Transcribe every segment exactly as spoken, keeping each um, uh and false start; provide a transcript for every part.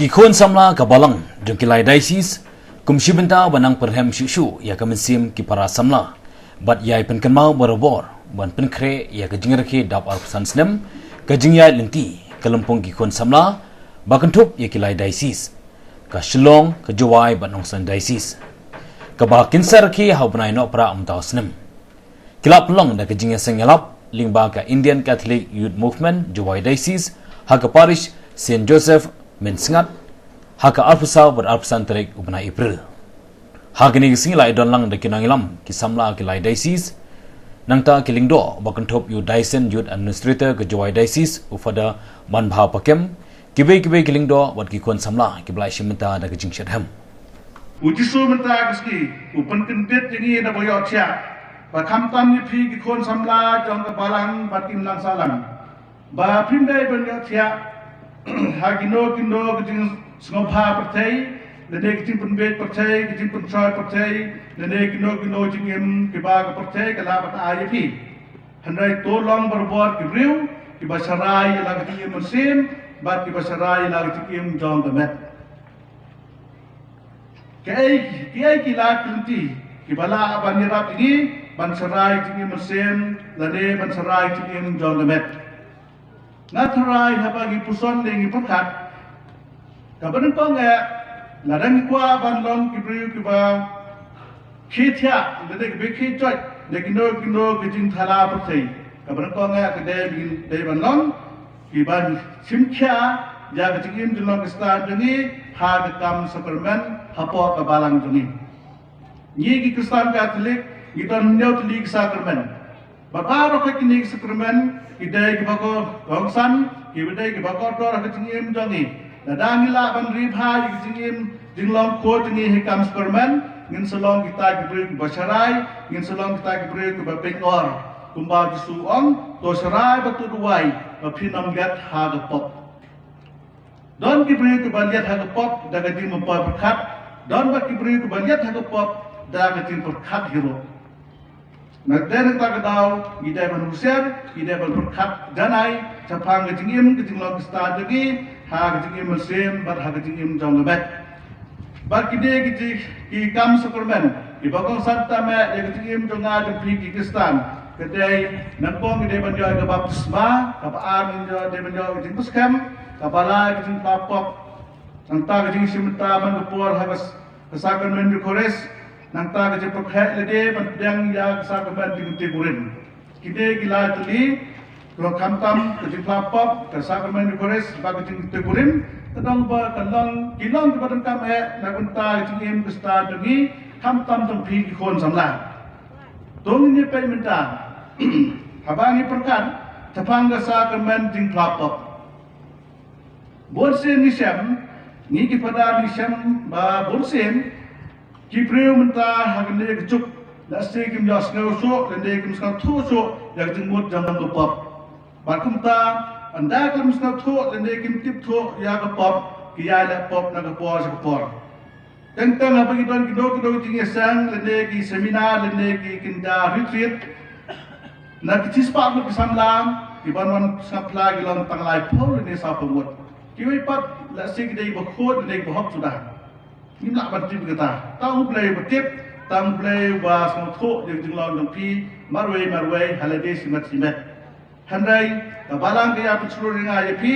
Ki khun samla ka balang jong ki lai diocese kum shi bynta ba nang pyrhem shuh shuh ïa ka mynsiem ki para samla bad ïai pynkynmaw barabor ban pynkhreh ïa ka jingrakhe dap arphew san snem ka jingïaid lynti ka lympung ki khun samla ba kynthup ïa ki lai diocese, ka Shillong, ka Jowai bad Nongstoiñ diocese, kaba kin sa rakhe ha u bnai Nohprah mynta u snem. Ki la pynlong da ka jingïaseng ïalap lyngba ka Indian Catholic Youth Movement Jowai Diocese ha ka parish Saint Joseph Mynsngat ha ka arphew saw bad arphew san tarik u bnai April. Ha kane ka sngi la ïadon lang da ki nongïalam ki samla ki lai diocese, nangta ki lyngdoh ba kynthup ïa u Diocesan Youth Administrator ka Jowai Diocese u Father Manbha Pakem, kiwei kiwei ki lyngdoh bad ki khun samla kiba la shim bynta da ka jingshitrhem. U Jisu mynta ka sngi u pynkyndit ïa ngi da ba ïohthiah ba khamtam ïa phi ki khun samla jong ka balang bad ki imlang sahlang, ba phim dei ban ïohthiah ha kino kino ka jingsngewbha pyrthei, lane ka jingpynbeit pyrthei, ka jingpynshoi pyrthei, lane kino kino jingim kiba ka pyrthei ka lah ban ai ïa phi. Hynrei to long barabor ki briew kiba sharai ïa la ka jingim mynsiem bad kiba sharai ïa la ka jingim jong ka met. Kiei, kiei ki lad ki lynti kiba lah ban ïarap ïa ngi ban sharai jingim mynsiem lane ban sharai jingim jong ka met? Nga tharai haba ngi puson ne ngi pyrkhat, kaba nyngkong eh, lada ngi kwah ban long ki briew kiba khie thiah lane kiba khie joit na kino kino ki jingthala pyrthei, kaba nyngkong eh ka dei, dei ban long kiban shim khia ïa ka jingim jinglong Khristan jong ngi ha ka kam sakramen hapoh ka balang jong ngi. Ngi ki Khristan Katholik ngi don hynñiew tylli ki sakramen. Bad baroh kine ki sakramen ki dei kiba kongsan, kiba dei kiba kordor ha ka jingim jong ngi. Lada ngi lah ban ri bha ïa ka jingim jinglong khuid jong ngi ha ka kam sakramen, ngin sa long kita ki briew kiba sharai, ngin sa long kita ki briew kiba pynor. Kumba Jisu u ong, to sharai bad to duwai ba phin ym leit ha ka pop. Don ki briew kiba leit ha ka pop da ka jingmyntoi pyrkhat, don bad ki briew kiba leit ha ka pop da ka jingpyrkhat hi ruh. Na dei na kata ka daw ngi dei ban husiar, ngi dei ban pyrkhat janai shaphang ka jingim ka jinglong Khristan jong ngi ha ka jingim mynsiem bad ha ka jingim jong ka met. Bad kine ki ji, ki kam sakramen kiba kongsan tam eh ïa ka jingim jong nga jong phi ki Khristan, ka dei, nangkong ngi dei ban ïoh ïa ka baptisma, kaba ar ngi dei ban ïoh ïa ka jingpyrshah, kaba lai ka jingphla pop. Nangta ka jingshim bynta man ka por ha ka s-, ka sakramen Eucharist, nangta ka jingpyrkhat lade ban pdiang ïa ka sakramen jingkynthei kurim. Kine ki lai tylli, ka khamtam ka jingphla pop, ka sakramen Eucharist bad ka jingkynthei kurim, ka dang ba ka long, ki long kiba donkam eh na ka bynta ka jingim Khristan jong ngi, khamtam jong phi ki khun samla. To ngin ïa peit mynta haba ngi pyrkhat shaphang ka sakramen jingphla pop. Bun sien ngi shem, ngi ki Phadar ngi shem ba bun sien ki briew mynta ha kane ka juk, lehse kim ïohsngew shuh lane kim sngewthuh shuh ïa ka jingmut jong ka pop. Bad kumta, ynda kim sngewthuh lane kim tip shuh ïa ka pop, ki ïai leh pop na ka por sha ka por. Teng teng haba ngi don kino kino ki jingïaseng lane ki seminar lane ki kynja retreat, na ki shispah ngut ki samla kiban wan sngap phla ki long tang laiphew lane sawphew ngut. Kiwei pat lehse ki dei ba khuid lane ba hok suda. Ngim lah ban tip kata. Tang U Blei uba tip, tang U Blei uba sngewthuh ïa ka jinglong jong phi marwei marwei ha lade shimet shimet. Hynrei ka Balang ka ïa pynshlur ïa nga ïa phi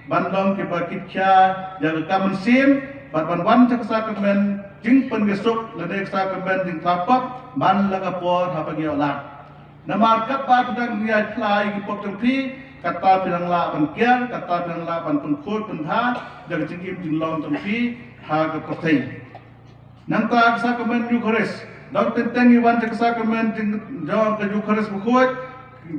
ban long kiba kitkhia ïa ka kam mynsiem bad ban wan sha ka sakramen jingpynsuk lane ka sakramen jingthlapop man la ka por haba ngi ïoh lad. Namar katba phi dang ïai phla ïa ki pop jong phi, kata phi dang lah ban kiar, kata phi dang lah ban pynkhuid pynbha ïa ka jingim jinglong jong phi ha ka pyrthei. Nangta ka sakramen Eucharist, dang teng teng ngi wan sha ka sakramen jong ka Eucharist bakhuid,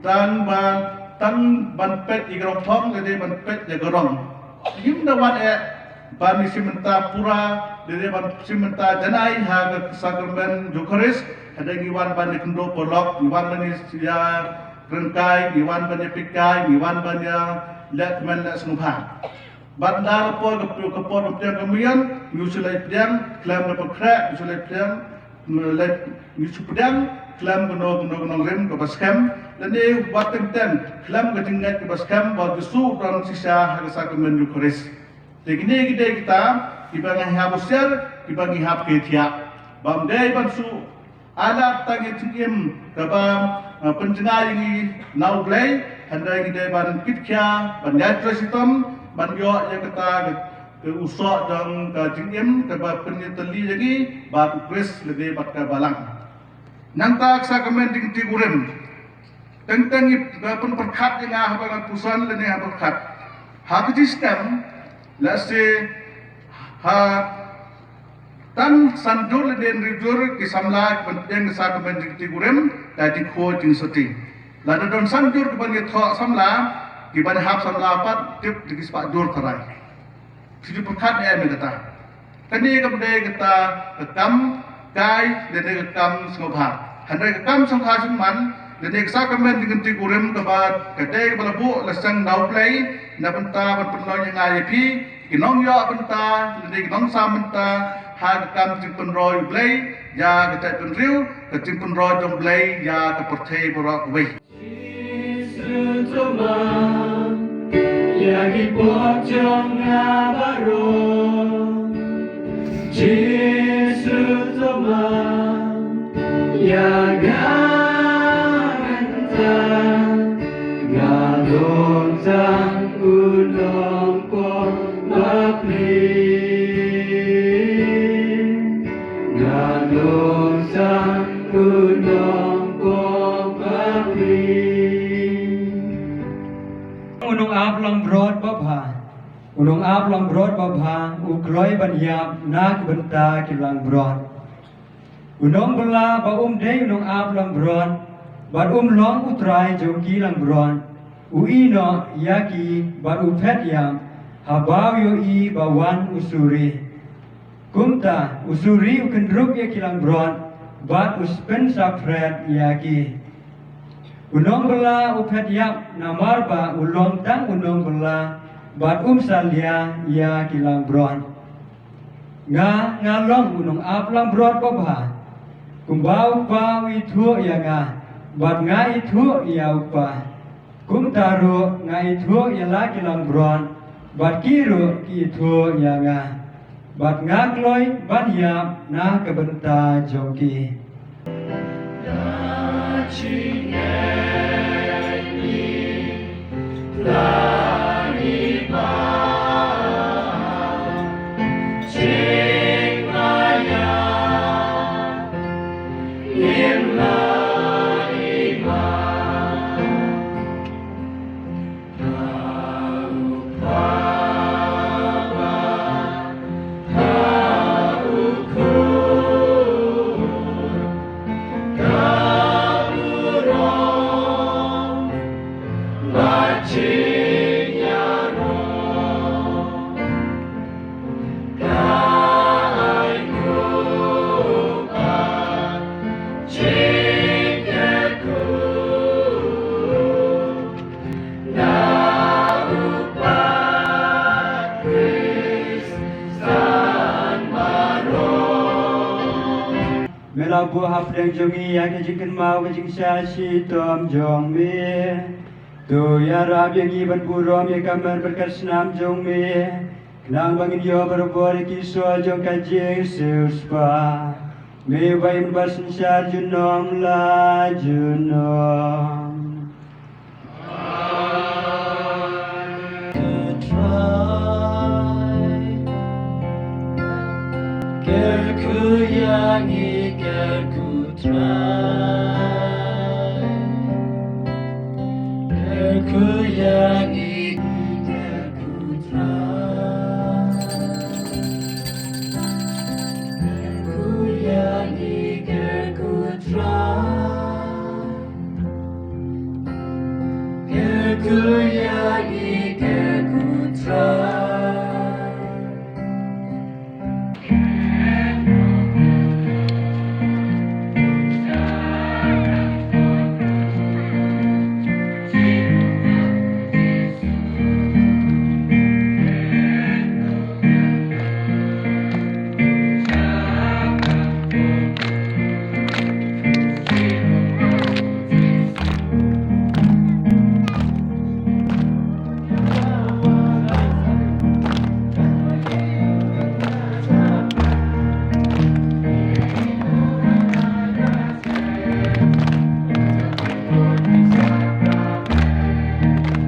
tang ban, tang ban peit ïa ka rong phong lane ban peit ïa ka rong. Ngim da wan eh ban ïa shim bynta pura lane ban shim bynta janai ha ka sakramen Eucharist. Hynrei ngi wan ban ïa kynduh paralok, ngi wan ban ïa kren kai, ngi wan ban ïa peit kai, ngi wan ban ïa leh kmen leh sngewbha. Bad na la por ka, ka por ka pdiang ka maian, ngi shu leit pdiang khlem ka pynkhreh, ngi shu leit pdiang, leit, ngi shu pdiang khlem kano kano ka nongrim kaba skhem, lane wat teng teng khlem ka jingngeit kaba skhem ba u Jisu u don shisha ha ka sakramen Eucharist. Te kine ki dei kita kiba ngi hap husiar, kiba ngi hap kyntiah. Bym dei ban shu ai lad tang ïa ka jingim kaba, eh, pynjngai ïa ngi na U Blei, hynrei ngi dei ban kitkhia, ban ïatrei shitom, ban ïoh ïa kata ka, ka u soh jong ka jingim kaba pynïatylli ïa ngi bad U Khrist lane bad ka Balang. Nangta ka sakramen jingkynti kurim. Teng teng ngi, eh, pynpyrkhat ïa nga haba nga puson lane haba pyrkhat. Ha ka system, lehse ha tang san jur lane hynriew jur ki samla kiban pdiang ka sakramen jingkynti kurim, ka jingkhuid jingsotti. Lada don san jur kiban ïathoh samla, kiban hap samla pat tip da ki spah jur tharai. Shu ju pyrkhat ïa me kata. Kane kam dei kata ka kam kai lane ka kam sngewbha. Hynrei ka kam sngewbha sngewman lane ka sakramen jingkynti kurim kaba ka dei kaba la buh la seng na U Blei na bynta ban pynlong ïa nga ïa phi ki nongïoh bynta lane ki nongsam bynta ha ka kam jingpynroi U Blei ïa ka jaitbynriew, ka jingpynroi jong U Blei ïa ka pyrthei baroh kawei. Jisu to ma, ïa ki pop jong nga baroh. Jisu to ma, ïa nga mynta, nga long tang u nongpop bapli. Nga long tang u nongpop bapli. U nongap langbrot babha. U nongap langbrot babha, u kloi ban ïap na ka bynta ki langbrot. U nongbylla ba um dei u nongap langbrot, bad um long u trai jong ki langbrot, u ïehnoh ïa ki bad u phet ïap, haba u ïohi ba wan u suri. Kumta u suri u kynrup ïa ki langbrot, bad u spin saphriang ïa ki. U nongbylla u phet ïap namar ba u long tang u nongbylla, bad um salia ïa ki langbrot. Nga, nga long u nongap langbrot babha. Kumba u Kpa u ithuh ïa nga, bad nga ithuh ïa u Kpa. Kumta ruh nga ithuh ïa la ki langbrot, bad ki ruh ki ithuh ïa nga. Bad nga kloi ban ïap na ka bynta jong ki. Me la buh hapdeng jong ngi ïa ka jingkynmaw ka jingshah shitom jong me. To ïarap ïa ngi ban burom ïa ka mer bad ka snam jong me. Khnang ba ngin ïoh barabor ïa ki soh jong ka jingsiewspah. Me uba im bad synshar junom la junom. Trai. Kyrkhu ïa ngi, kyrkhu Trai. Kyrkhu ïa ngi, kyrkhu Trai. Kyrkhu ïa ngi, kyrkhu Trai.